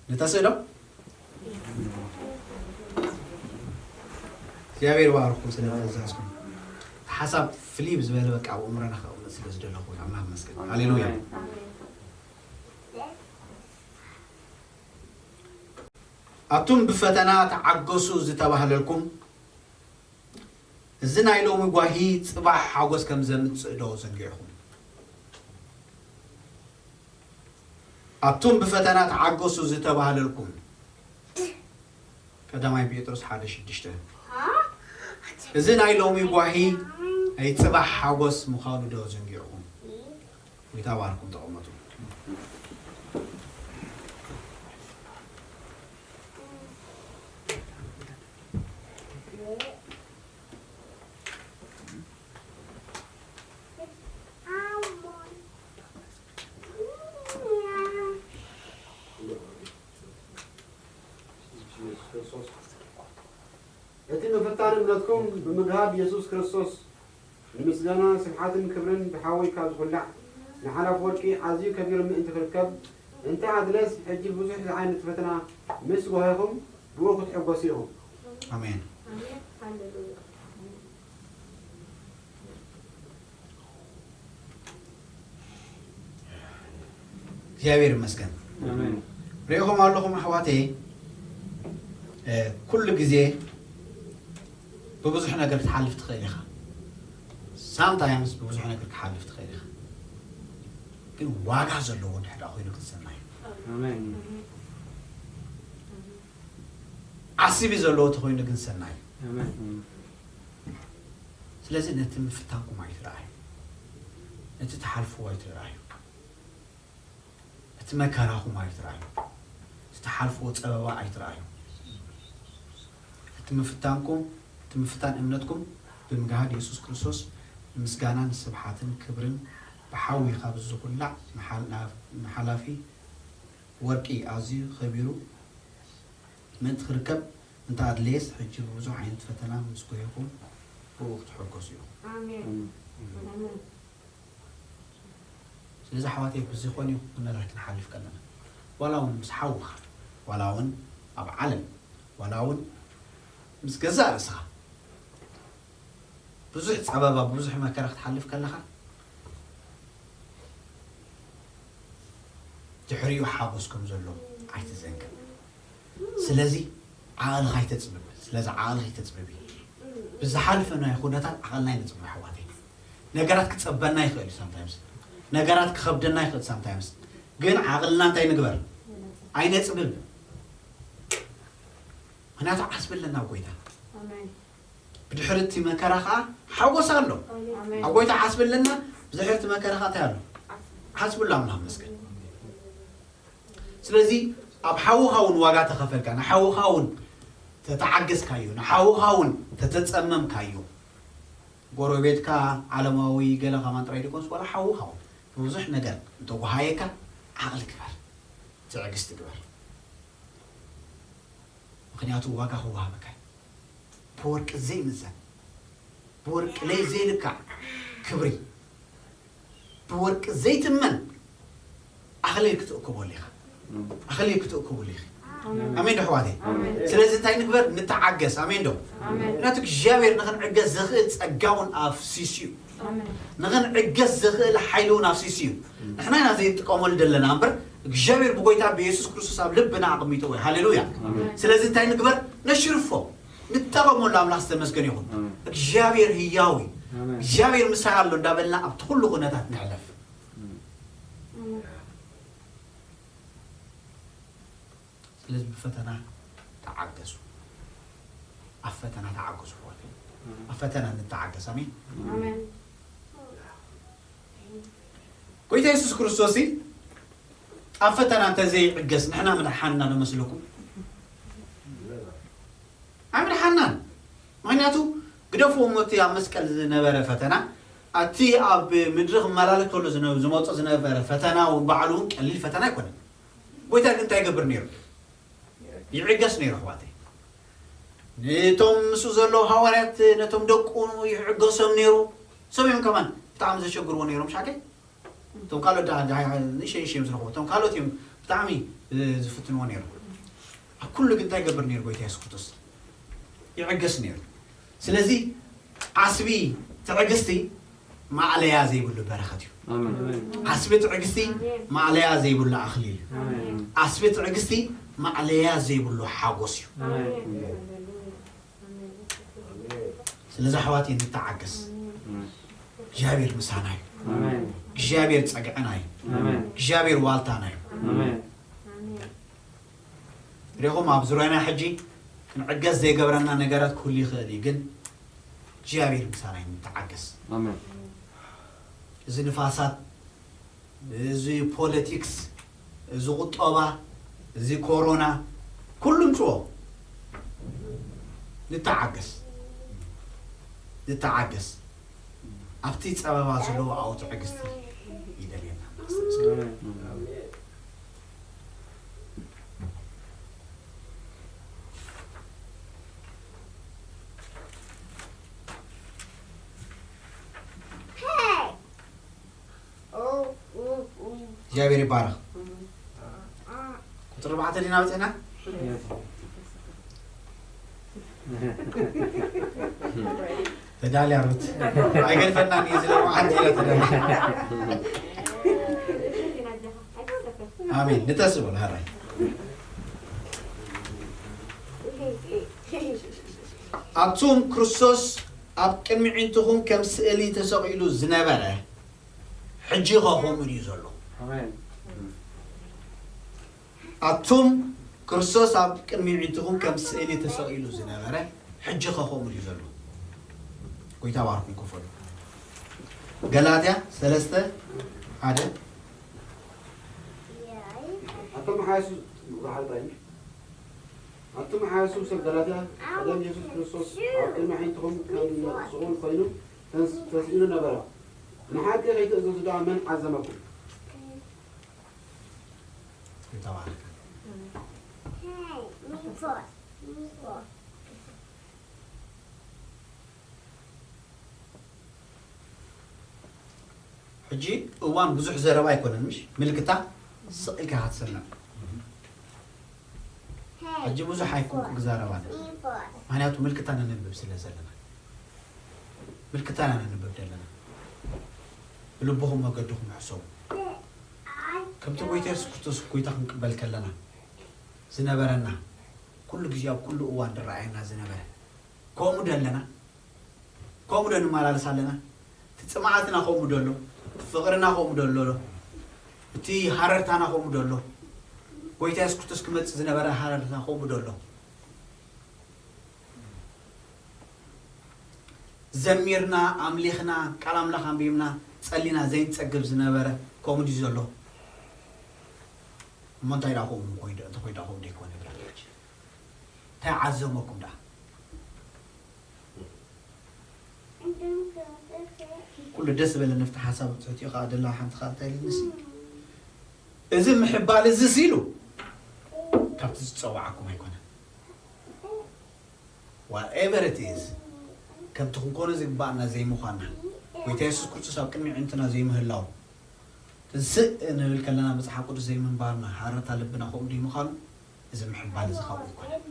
ነታ ስእሎ? እግዚኣብሔር ይባርኽኩም ስለ ምእዛዝኩም። እቲ ሓሳብ ፍልይ ብዝበለ በቃ ኣብ ኣእምሮና ከቕምጥ ስለ ዝደለኹ ኣምላኽ ይመስገን። ሃሌሉያ። ኣቱም ብፈተና ተዓገሱ ዝተባህለልኩም፣ እዚ ናይ ሎሚ ጓሂ ጽባሕ ሓጎስ ከም ዘምጽእ ዶ ዘንጊዕኹም? ኣቱም ብፈተና ተዓገሱ ዝተባህለልኩም፣ ቀዳማይ ጴጥሮስ ሓደ ሽዱሽተ። እዚ ናይ ሎሚ ጓሂ ናይ ጽባሕ ሓጎስ ምዃኑ ዶ ዘንጊዕኹም? ጎይታ ባርኩም፣ ተቐመጡ። እቲ ምፍታን እምነትኩም ብምግሃድ የሱስ ክርስቶስ ንምስጋና ስብሓትን ክብርን ብሓዊ ካብ ዝኹላዕ ንሓላፍ ወርቂ ኣዝዩ ከቢሩ ምእንቲ ክርከብ፣ እንተ ኣድለስ፣ ሕጂ ብዙሕ ዝዓይነቱ ፈተና ምስ ጓሂኹም፣ ብኡ ክትሕጎሱ ኢኹም። ኣሜን። ኣሜን። ሃሌሉያ። እግዚኣብሔር ይመስገን። ኣሜን። ሪኢኹም ኣለኹም ኣሕዋተይ፣ እ፣ ኩሉ ግዜ ብብዙሕ ነገር ክትሓልፍ ትኽእል ኢኻ። ሳምታይምስ ብብዙሕ ነገር ክትሓልፍ ትኽእል ኢኻ። ግን ዋጋ ዘለዎ እንድሕር ደኣ ኮይኑ ግን ሰናይ እዩ። ኣሜን። ዓስቢ ዘለዎ ተኾይኑ ግን ሰናይ እዩ። ኣሜን። ስለዚ ነቲ ምፍታንኩም ኣይትረኣዩ፣ ነቲ ትሓልፍዎ ኣይትረኣዩ፣ እቲ መከራኹም ኣይትረኣዩ፣ እቲ ትሓልፍዎ ጸበባ ኣይትረኣዩ። እቲ ምፍታንኩም፣ እቲ ምፍታን እምነትኩም ብምግሃድ የሱስ ክርስቶስ ንምስጋናን ንስብሓትን ክብርን ብሓዊ ካብ ዝኹላዕ ንሓላፍ-፣ ንሓላፊ ወርቂ ኣዝዩ ኸቢሩ ምእንቲ ክርከብ እንተ ኣድለየስ፣ ሕጂ ብብዙሕ ዓይነት ፈተና ምስ ጎየኹም ብእኡ ክትሕጎሱ ኢኹም። ኣሜን። ኣሜን። ስለዚ ኣሕዋተይ ብዝኾነ ይኹን ኩነታት ክንሓልፍ ከለና ዋላ እውን ምስ ሓውኻ ዋላ እውን ኣብ ዓለም ዋላ እውን ምስ ገዛእ ርእስኻ ብዙሕ ጸበባ ብዙሕ መከራ ክትሓልፍ ከለኻ ድሕሪኡ ሓጎስ ከም ዘሎ ኣይትዘንግዕ። ስለዚ ዓቕልኻ ኣይተጽብብ። ስለዚ ዓቕልኺ ኣይተጽብቢ። ብዝሓልፈናዮ ኩነታት ዓቕልና ኣይነጽብብ ኣሕዋተይ። ነገራት ክጸበና ይኽእል እዩ ሳምታይምስ። ነገራት ክኸብደና ይኽእል ሳምታይምስ። ግን ዓቕልና እንታይ ንግበር? ኣይነጽብብ። ምኽንያቱ ዓስቢ ኣለና ኣብ ጎይታ። ኣሜን። ብድሕሪ እቲ መከራ ኸዓ ሓጎስ ኣሎ። ኣሜን። ኣብ ጎይታ ዓስቢ ኣለና፣ ብድሕሪ እቲ መከራ ኸዓ እንታይ ኣሎ? ዓስቢ ኣሎ። ኣምላኽ መስገን። ስለዚ ኣብ ሓውኻ እውን ዋጋ ተኸፈልካ፣ ንሓውኻ እውን ተተዓገስካዮ፣ ንሓውኻ እውን ተተጸመምካዮ። ጎረቤትካ ዓለማዊ ገለ ከማን ጥራይ ደይኮንስ ዋላ ሓውኻ እውን ብብዙሕ ነገር እንተጓሃየካ ዓቕሊ ግበር፣ ትዕግስቲ ግበር። ምኽንያቱ ዋጋ ክወሃበካ እዩ። ብወርቂ ዘይምዘን፣ ብወርቂ ለይ ዘይልካዕ ክብሪ፣ ብወርቂ ዘይትመን ኣኽሊል ክትእክበሉ ኢኻ። ኣኽሊል ክትእክብሉ ኢኺ። ኣሜን ዶ ኣሕዋተይ? ኣሜን። ስለዚ እንታይ ንግበር? ንተዓገስ። ኣሜን ዶ? ኣሜን። ምኽንያቱ እግዚኣብሔር ንኽንዕገስ ዘኽእል ጸጋ እውን ኣፍሲሱ እዩ። ኣሜን። ንኽንዕገስ ዘኽእል ሓይሊ እውን ኣፍሲሱ እዩ። ንሕና ኢና ዘይንጥቀመሉ ዘለና እምበር እግዚኣብሔር ብጎይታ ብየሱስ ክርስቶስ ኣብ ልብና ኣቐሚጥዎ እዩ። ሃሌሉያ። ኣሜን። ስለዚ እንታይ ንግበር? ነሽርፎ። ንጠቐመሉ። ኣምላኽ ዝተመስገነ ይኹን። ኣሜን። እግዚኣብሔር ህያው እዩ። ኣሜን። እግዚኣብሔር ምሳይ ኣሎ እንዳበልና ኣብቲ ኩሉ ኩነታት ንሕለፍ። ኣሜን። ስለዚ ብፈተና ተዓገሱ። ኣብ ፈተና ተዓገሱ ኣሕዋተይ። ኣሜን። ኣብ ፈተና ንተዓገስ። ኣሜን። ኣሜን። ጎይታ የሱስ ክርስቶስ ኣብ ፈተና እንተዘይዕገስ ንሕና ምድሓንና ዶ መስለኩም? ኣይምድሓንናን። ምኽንያቱ ግደፍዎ እሞ እቲ ኣብ መስቀል ዝነበረ ፈተና፣ ኣቲ ኣብ ምድሪ ክመላለስ ከሎ ዝነ-፣ ዝመጾ ዝነበረ ፈተና እውን ባዕሉ እውን ቀሊል ፈተና ኣይኮነን። ጎይታ ግን እንታይ ይገብር ነይሩ? ይዕገስ ነይሩ ኣሕዋተይ። ነቶም ምስኡ ዘለዉ ሃዋርያት ነቶም ደቁ ይዕገሶም ነይሩ። ሰብ እዮም ከማን ብጣዕሚ ዘሸግርዎ ነይሮም ሻቀይ። እቶም ካልኦት ደኣ ደሃይ ንእሽተይ ንእሽተይ እዮም ዝረኽቡ። እቶም ካልኦት እዮም ብጣዕሚ፣ እ፣ ዝፍትንዎ ነይሮም። ኣብ ኩሉ ግን እንታይ ይገብር ነይሩ ጎይታ የሱስ ክርስቶስ? ይዕገስ ነይሩ። ስለዚ ዓስቢ ትዕግስቲ ማእለያ ዘይብሉ በረኸት እዩ። ኣሜን። ዓስቢ ትዕግስቲ ማእለያ ዘይብሉ ኣኽሊል እዩ። ኣሜን። ዓስቢ ትዕግስቲ ማእለያ ዘይብሉ ሓጎስ እዩ። ኣሜን። ስለዚ ኣሕዋት ንተዓገስ። ኣሜን። እግዚኣብሔር ምሳና እዩ። ኣሜን። እግዚኣብሔር ጸግዕና እዩ። ኣሜን። እግዚኣብሔር ዋልታና እዩ። ኣሜን። ሪኹም ኣብ ዙርያና ሕጂ ክንዕገስ ዘይገብረና ነገራት ክህሉ ይኽእል እዩ፣ ግን እግዚኣብሔር ምሳና እዩ። ንተዓገስ። ኣሜን። እዚ ንፋሳት፣ እዚ ፖለቲክስ፣ እዚ ቁጠባ፣ እዚ ኮሮና፣ ኩሉ ምጽኦ። ንተዓገስ። ንተዓገስ። ኣብቲ ጸበባ ዘለዎ ኣብኡ ትዕግስቲ ይደልየና። እግዚኣብሔር ይባረኽ። ቁፅሪ ኣርባዕተ ዲና በፂሕና? ተዳልያ ሩት። ኣይገድፈናን እዩ ዝለ መዓልቲ ኢላ ተዳልያ። ኣሜን። ንተስቦ ንሃራይ። ኣቱም ክርስቶስ ኣብ ቅድሚ ዕንትኹም ከም ስእሊ ተሰቒሉ ዝነበረ፣ ሕጂ ኸ ከምኡ ድዩ ዘሎ? ኣሜን። ኣቱም ክርስቶስ ኣብ ቅድሚ ዕንትኹም ከም ስእሊ ተሰቒሉ ዝነበረ፣ ሕጂ ኸ ከምኡ ድዩ ዘሎ? ጎይታ ባርኩም ክፈሉ። ገላትያ ሰለስተ ሓደ። ኣተመሓየሱ ዝሓልጣ እዩ። ኣተመሓየሱ ሰብ ገላትያ፣ ቀደም የሱስ ክርስቶስ ኣብ ቅድሚ ኣዒንትኹም ከም ስቑል ኮይኑ ተስ-፣ ተስኢሉ ነበረ። ንሓቂ ከይትእዘዙ ደኣ መን ዓዘመኩም? ይተባረክ። ሕጂ እዋን ብዙሕ ዘረባ ኣይኮነን፣ ምሽ ምልክታ ስቕ ኢልካ ክትሰምዕ። ሕጂ ብዙሕ ኣይኮንኩ ክዛረብ ኣለ። ምክንያቱ ምልክታ ነንብብ ስለ ዘለና። ምልክታ ኢና ነንብብ ዘለና። ብልብኹም መገድኹም ሕሰቡ። ከምቲ ጎይታ የሱስ ክርስቶስ ጎይታ ክንቅበል ከለና ዝነበረና፣ ኩሉ ግዜ ኣብ ኩሉ እዋን ዝረኣየና ዝነበረ፣ ከምኡ ዶ ኣለና? ከምኡ ዶ ንመላለስ ኣለና? እቲ ጽምኣትና ከምኡ ዶ ኣሎ? እቲ ፍቕርና ከምኡ ዶ ኣሎ? እቲ ሃረርታና ከምኡ ዶ ኣሎ? ጎይታ የሱስ ክርስቶስ ክመጽእ ዝነበረ ሃረርታ ከምኡ ዶ ኣሎ? ዘሚርና፣ ኣምሊኽና፣ ቃል ኣምላኽ ኣንቢብና፣ ጸሊና ዘይንጸግብ ዝነበረ ከምኡ ድዩ ዘሎ? እሞ እንታይ ደኣ ከምኡ ኮይኑ ዶ-፣ እንተኾይኑ ደኣ ከምኡ ዶ ይኮነ? እንታይ ዓዘመኩም ደኣ? ኩሉ ደስ ዝበለ ንፍቲ ሓሳብ ትሕቲኡ ከኣ ደላ ሓንቲ ከኣ እንታይ ኢልንሲ? እዚ ምሕባል እዚ ሲሉ ካብቲ ዝጸዋዓኩም ኣይኮነን። Whatever it is፣ ከምቲ ክንኮኖ ዝግባኣና ዘይምዃንና፣ ጎይታ የሱስ ክርስቶስ ኣብ ቅድሚ ኣዒንትና ዘይምህላው፣ ትንስእ ንብል ከለና መጽሓፍ ቅዱስ ዘይምንባርና፣ ሃረርታ ልብና ከምኡ ዘይምዃኑ፣ እዚ ምሕባል እዚ ካብኡ ኣይኮነን።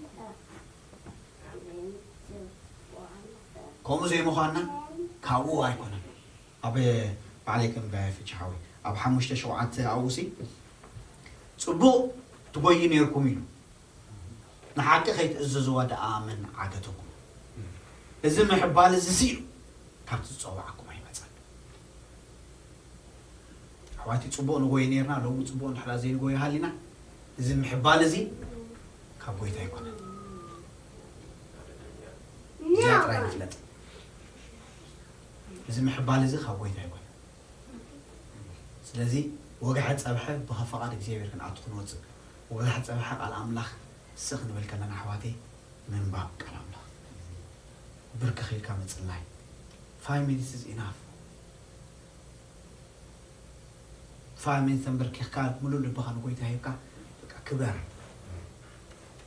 ከምኡ ዘይምዃንና ካብኡ ኣይኮነን። ኣብ ባዕለይ ከም ጋይ ፍቺ ሓወይ ኣብ ሓሙሽተ ሸውዓተ ኣብኡሲ ጽቡቕ ትጎዩ ነይርኩም ኢሉ። ንሓቂ ከይትእዘዝዋ ደኣ መን ዓገተኩም? እዚ ምሕባል እዚ ሲሉ ካብቲ ዝጸዋዕኩም ኣይመጸን። ኣሕዋቲ ጽቡቕ ንጎይ ነይርና፣ ሎሚ ጽቡቕ እንድሕራ ዘይንጎይ ሃሊና፣ እዚ ምሕባል እዚ ካብ ጎይታ ኣይኮነን። እዚኣ ጥራይ ንፍለጥ። እዚ ምሕባል እዚ ካብ ጎይታ ኣይኮነን። ስለዚ ወግሐ ጸብሐ ብኸ ፈቓድ እግዚኣብሔር ክንኣቱ ክንወጽእ፣ ወግሐ ጸብሐ ቃል ኣምላኽ ስኽ ንብል ከለና ኣሕዋተይ፣ ምንባብ ቃል ኣምላኽ፣ ብርክኽ ኢልካ ምጽላይ፣ five minutes is enough። Five minutes ተንበርኪኽካ ምሉእ ልብኻ ንጎይታ ሂብካ፣ በቃ ክበር።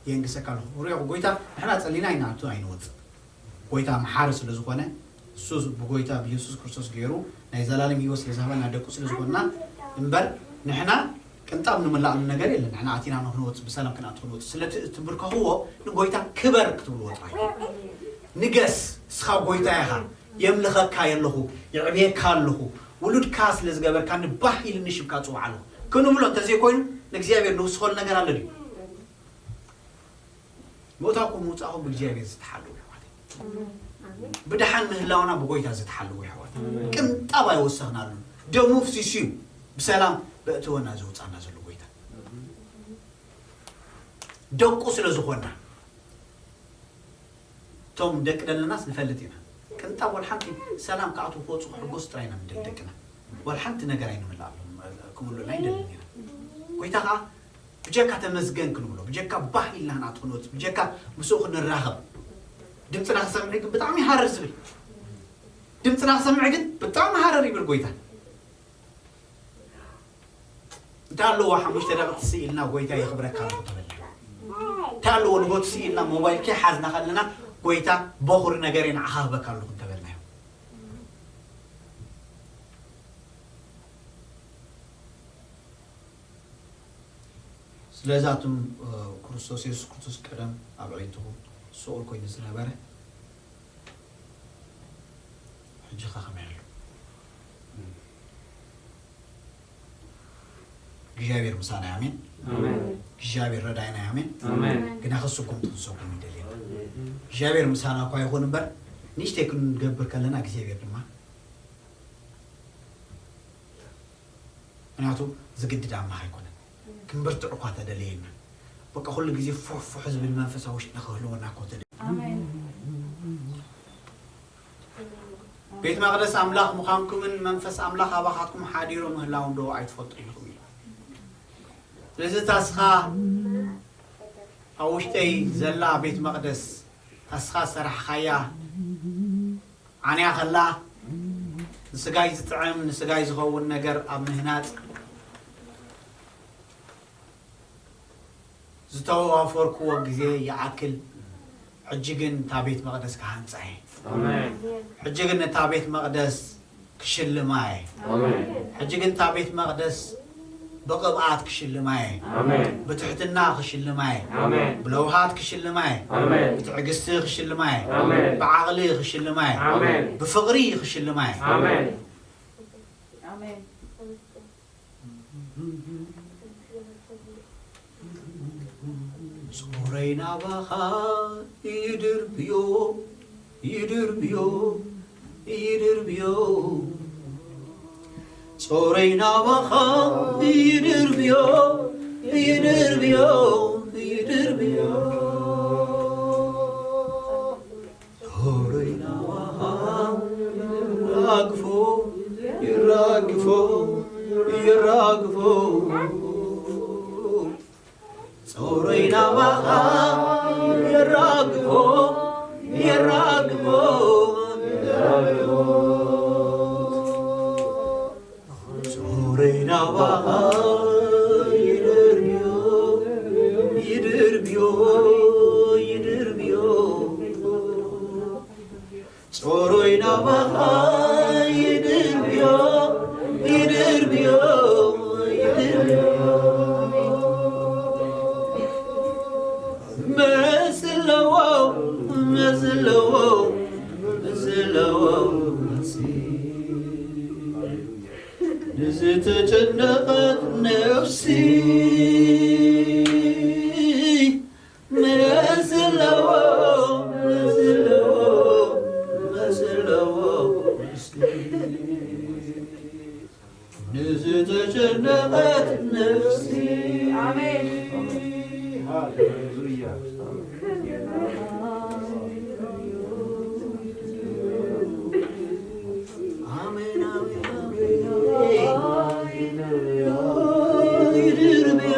የንግሰካ ኣለኹ። ሪኦ ጎይታ፣ ንሕና ጸሊና ኢና ኣብቲ ኣይንወጽእ። ጎይታ መሓሪ ስለ ዝኾነ፣ እሱ ብጎይታ ብየሱስ ክርስቶስ ገይሩ ናይ ዘላለም ህይወት ስለ ዝሃበና ደቁ ስለ ዝኾንና እምበር፣ ንሕና ቅንጣብ ንምላእሉ ነገር የለን። ንሕና ኣቲና ንክንወጽእ፣ ብሰላም ክንኣቱ ክንወጽእ። ስለቲ እትብርከኽዎ ንጎይታ ክበር ክትብልዎ ጥራይ። ንገስ፣ ንስኻ ጎይታ ኢኻ፣ የምልኸካ የለኹ፣ የዕብየካ ኣለኹ፣ ውሉድካ ስለ ዝገበርካኒ ባህ ኢልኒ ሽምካ ጽውዓ ኣለኹ ክንብሎ እንተዘይኮይኑ፣ ንእግዚኣብሔር ንውስኸሉ ነገር ኣሎ ድዩ? ምእታውኩም ምውጻእኩም ብእግዚኣብሔር ዝተሓለወ ኣሕዋተይ። ብደሓን ምህላውና ብጎይታ ዝተሓለወ ኣሕዋተይ። ቅንጣብ ኣይወሰኽናሉን። ደሙ ፍሲሱ እዩ ብሰላም በእትወና ዘውጻና ዘሎ ጎይታ። ደቁ ስለ ዝኾንና፣ እቶም ደቂ ደለናስ ንፈልጥ ኢና። ቅንጣብ ወላ ሓንቲ ሰላም ክኣትዉ ክወጹ ክሕጎስ ጥራይ ኢና ንደሊ ደቅና። ወላ ሓንቲ ነገር ኣይንምልኣሎም፣ ክምልኡልና ኣይንደልን ኢና። ጎይታ ከኣ ብጀካ ተመስገን ክንብሎ፣ ብጀካ ባህ ኢልና ክንኣቱ ክንወጽእ፣ ብጀካ ምስኡ ክንራኸብ። ድምጽና ክሰምዕ ግን ብጣዕሚ ሃረር ዝብል። ድምጽና ክሰምዕ ግን ብጣዕሚ ሃረር ይብል ጎይታ። እንታይ ኣለዎ ሓሙሽተ ደቂቕ ትስእ ኢልና ጎይታ የኽብረካ ኣለኹ ተበልና። እንታይ ኣለዎ ንጎ ትስእ ኢልና ሞባይል ከይሓዝና ከለና ጎይታ በኹሪ ነገረይ ንዓኻ ክህበካ ኣለኹ እንተበልናዮ። ስለዚ ኣቱም፣ እ፣ ክርስቶስ የሱስ ክርስቶስ ቀደም ኣብ ኣዒንትኹም ስቑል ኮይኑ ዝነበረ ሕጂ ከ ከመይ ኣሎ? እግዚኣብሔር ምሳና ኣሜን። ኣሜን። እግዚኣብሔር ረዳይና ኣሜን። ኣሜን። ግና ከስጉም ትንሰጉም ይደልየና። እግዚኣብሔር ምሳና እኳ ይኹን እምበር ንእሽተይ ክንገብር ከለና እግዚኣብሔር ድማ፣ ምክንያቱ ዝግድድ ኣምላኽ ኣይኮነን። ክንበርትዕ እኳ ተደለየና፣ በቃ ኩሉ ግዜ ፉሕ ፉሕ ዝብል መንፈሳዊ ውሽጥና ክህልወና እኮ ተደ- ኣሜን። ቤት መቕደስ ኣምላኽ ምዃንኩምን መንፈስ ኣምላኽ ኣባኻትኩም ሓዲሩ ምህላውን ዶ ኣይትፈልጡን ኢኹም? ኢሉ። ስለዚ እታ እስኻ ኣብ ውሽጠይ ዘላ ቤት መቕደስ፣ እታ እስኻ ዝሰራሕኻያ ዓንያ ከላ፣ ንስጋይ ዝጥዕም፣ ንስጋይ ዝኸውን ነገር ኣብ ምህናጽ ዝተዋፈርኩዎ ግዜ ይኣክል። ሕጂ ግን እታ ቤት መቕደስ ክሃንጻ እየ። ኣሜን። ሕጂ ግን እታ ቤት መቕደስ ክሽልማ እየ። ኣሜን። ሕጂ ግን እታ ቤት መቕደስ ብቕብኣት ክሽልማ እየ። ኣሜን። ብትሕትና ክሽልማ እየ። ኣሜን። ብለውሃት ክሽልማ እየ። ኣሜን። ብትዕግስቲ ክሽልማ እየ። ኣሜን። ብዓቕሊ ክሽልማ እየ። ኣሜን። ብፍቕሪ ክሽልማ እየ። ኣሜን። ኣሜን። ጾረይ ናባኻ ይድርብዮ፣ ይድርብዮ፣ ይድርብዮ። ጾረይ ናባኻ ይድርብዮ፣ ይድርብዮ፣ ይድርብዮ። ሆሮይ ናባኻ ይራግፎ፣ ይራግፎ፣ ይራግፎ። ጾሮይ ናባኻ ይራግፎ፣ ይራግፎ፣ ይራግፎ። ጾረይ ናባኻ ይድርብዮ፣ ይድርብዮ፣ ይድርብዮ። ጾሮይ ናባኻ ይድርብዮ፣ ይድርብዮ፣ ይድርብዮ። መስለዎ፣ መስለዎ፣ መስለዎ። ንዝተጨነቐት ነፍሲ መስለዎ፣ መስለዎ፣ መስለዎ። ንዝተጨነቐት ነፍሲ። ኣሜን። ሃሌሉያ። ኣሜን፣ ኣሜን፣ ኣሜን፣ ኣሜን። ይድርብዮ፣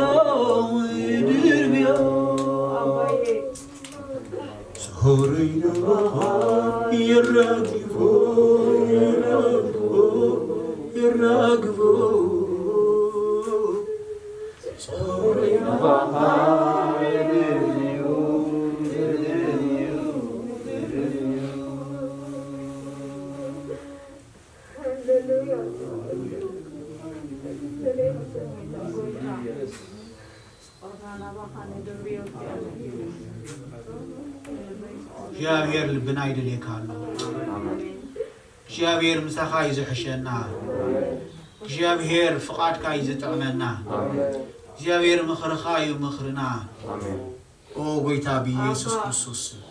ይድርብዮ። ጾረይ ናባኻ ይራግፎ፣ ይራግፎ፣ ይራግፎ። ጾረይ ናባኻ ይድርብዮ፣ ይድርብዮ፣ ይድርብዮ። እግዚኣብሔር ልብና ይደልየካ ኣሎ። እግዚኣብሔር ምሳኻ እዩ ዝሕሸና። እግዚኣብሔር ፍቓድካ እዩ ዝጥዕመና። እግዚኣብሔር ምኽርኻ እዩ ምኽርና። ኦ ጎይታ ብኢየሱስ ክርስቶስ ስም።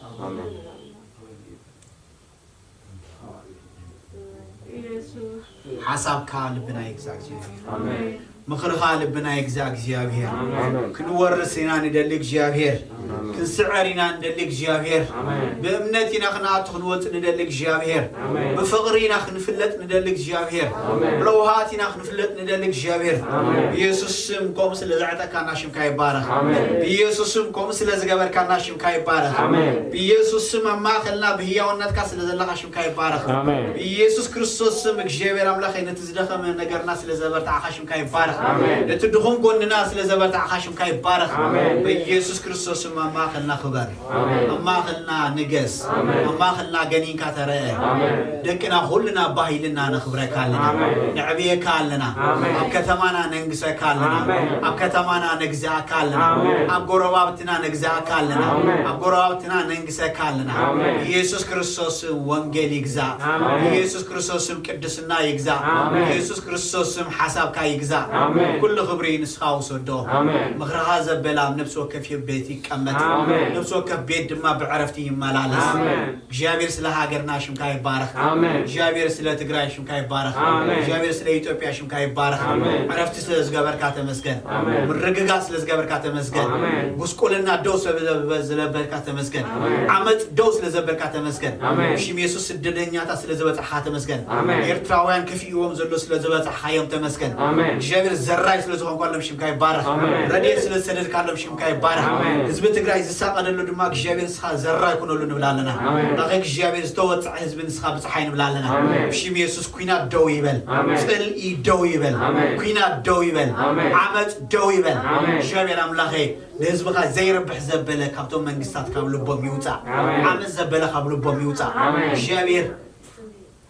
ሓሳብካ ልብና ይግዛእ እግዚኣብሔር። ኣሜን። ምኽርኻ ልብና ይግዛእ እግዚኣብሔር። ኣሜን። ክንወርስ ኢና ንደሊ እግዚኣብሔር። ኣሜን። ክንስዕር ኢና ንደሊ እግዚኣብሔር። ኣሜን። ብእምነት ኢና ክንኣቱ ክንወጽእ ንደሊ እግዚኣብሔር። ኣሜን። ብፍቕሪ ኢና ክንፍለጥ ንደሊ እግዚኣብሔር። ኣሜን። ብለውሃት ኢና ክንፍለጥ ንደሊ እግዚኣብሔር። ኣሜን። ብኢየሱስ ስም ከምኡ ስለ ዘዕጠካና ሽምካ ይባረኽ። ኣሜን። ብኢየሱስ ስም ከምኡ ስለ ዝገበርካና ሽምካ ይባረኽ። ኣሜን። ብኢየሱስ ስም ኣብ ማእከልና ብህያውነትካ ስለ ዘለኻ ሽምካ ይባረኽ። ኣሜን። ብኢየሱስ ክርስቶስ ስም እግዚኣብሔር ኣምላኸይ ነቲ ዝደኸመ ነገርና ስለ ዘበርታዕኻ ሽምካ ይባረኽ። ኣሜን። ነቲ ድኹም ጎንና ስለ ዘበርታዕኻ ሽምካ ይባረኽ። ኣሜን። ብኢየሱስ ክርስቶስ ስም ኣብ ማእከልና ክበር። ኣሜን። ኣብ ማእከልና ንገስ። ኣሜን። ኣብ ማእከልና ገኒንካ ተረአ። ኣሜን። ደቅና ኩልና ኣባሂልና ነኽብረካ ኣለና። ኣሜን። ነዕብየካ ኣለና። ኣሜን። ኣብ ከተማና ነንግሰካ ኣለና። ኣሜን። ኣብ ከተማና ነግዝኣካ ኣለና። ኣሜን። ኣብ ጎረባብትና ነግዝኣካ ኣለና። ኣሜን። ኣብ ጎረባብትና ነንግሰካ ኣለና። ኣሜን። ኢየሱስ ክርስቶስ ወንጌል ይግዛእ። ኣሜን። ኢየሱስ ክርስቶስ ስም ቅድስና ይግዛእ። ኣሜን። ኢየሱስ ክርስቶስ ስም ሓሳብካ ይግዛእ። ኣሜን። ኩሉ ክብሪ ንስኻ ውሰዶ። ኣሜን። ምኽርኻ ዘበለ ኣብ ነፍሲ ወከፍ ቤት ይቀመጥ። ኣሜን። ነፍሲ ወከፍ ቤት ድማ ብዕረፍቲ ይመላለስ። ኣሜን። እግዚኣብሔር ስለ ሃገርና ሽምካ ይባረኽ። ኣሜን። እግዚኣብሔር ስለ ትግራይ ሽምካ ይባረኽ። ኣሜን። እግዚኣብሔር ስለ ኢትዮጵያ ሽምካ ይባረኽ። ኣሜን። ዕረፍቲ ስለ ዝገበርካ ተመስገን። ኣሜን። ምርግጋእ ስለ ዝገበርካ ተመስገን። ኣሜን። ጉስቁልና ደው ስለ ዘበ- ስለበልካ ተመስገን። ኣሜን። ዓመፅ ደው ስለ ዘበልካ ተመስገን። ኣሜን። ሽም የሱስ ስደተኛታት ስለ ዝበፃሕካ ተመስገን። ኣሜን። ኤርትራውያን ከፊእዎም ዘሎ ስለ ዝበፃሕካዮም ተመስገን። ኣሜን። እግዚኣብሔር ዘራይ ስለ ዝኾንኳሎም ሽምካ ይባረኽ። ኣሜን። ረድኤት ስለ ዝሰደድካሎም ሽምካ ይባረኽ። ኣሜን። ህዝቢ ትግራይ ዝሳቐደሉ ድማ እግዚኣብሔር ንስኻ ዘራይ ኩነሉ ንብል ኣለና። ኣሜን። ኣኸ እግዚኣብሔር ዝተወፅዐ ህዝቢ ንስኻ ብፅሓይ ንብል ኣለና። ኣሜን። ብሽም የሱስ ኩናት ደው ይበል። ኣሜን። ፅልኢ ደው ይበል። ኣሜን። ኩናት ደው ይበል። ኣሜን። ዓመፅ ደው ይበል። ኣሜን። እግዚኣብሔር ኣምላኸ ንህዝብኻ ዘይረብሕ ዘበለ ካብቶም መንግስታት ካብ ልቦም ይውፃእ። ኣሜን። ዓመፅ ዘበለ ካብ ልቦም ይውፃእ። ኣሜን። እግዚኣብሔር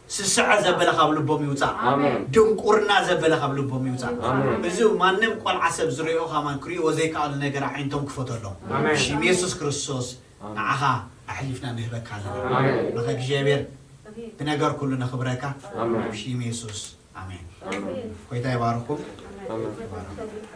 ስስዐ ዘበለ ካብ ልቦም ይውፃእ። ኣሜን። ድንቁርና ዘበለ ካብ ልቦም ይውፃእ። ኣሜን። እዚ ማንም ቆልዓ ሰብ ዝሪኦ ከማን ክሪእዎ ዘይከኣሉ ነገር ኣዒንቶም ክፈተሎም። ኣሜን። ሽም የሱስ ክርስቶስ ኣሜን። ንዓኻ ኣሕሊፍና ንህበካ ኣለና። ኣሜን። ንኸ እግዚኣብሔር ብነገር ኩሉ ነኽብረካ። ኣሜን። ሽም የሱስ ኣሜን። ኣሜን። ጎይታ ይባርኩም። ኣሜን። ይባርኩም።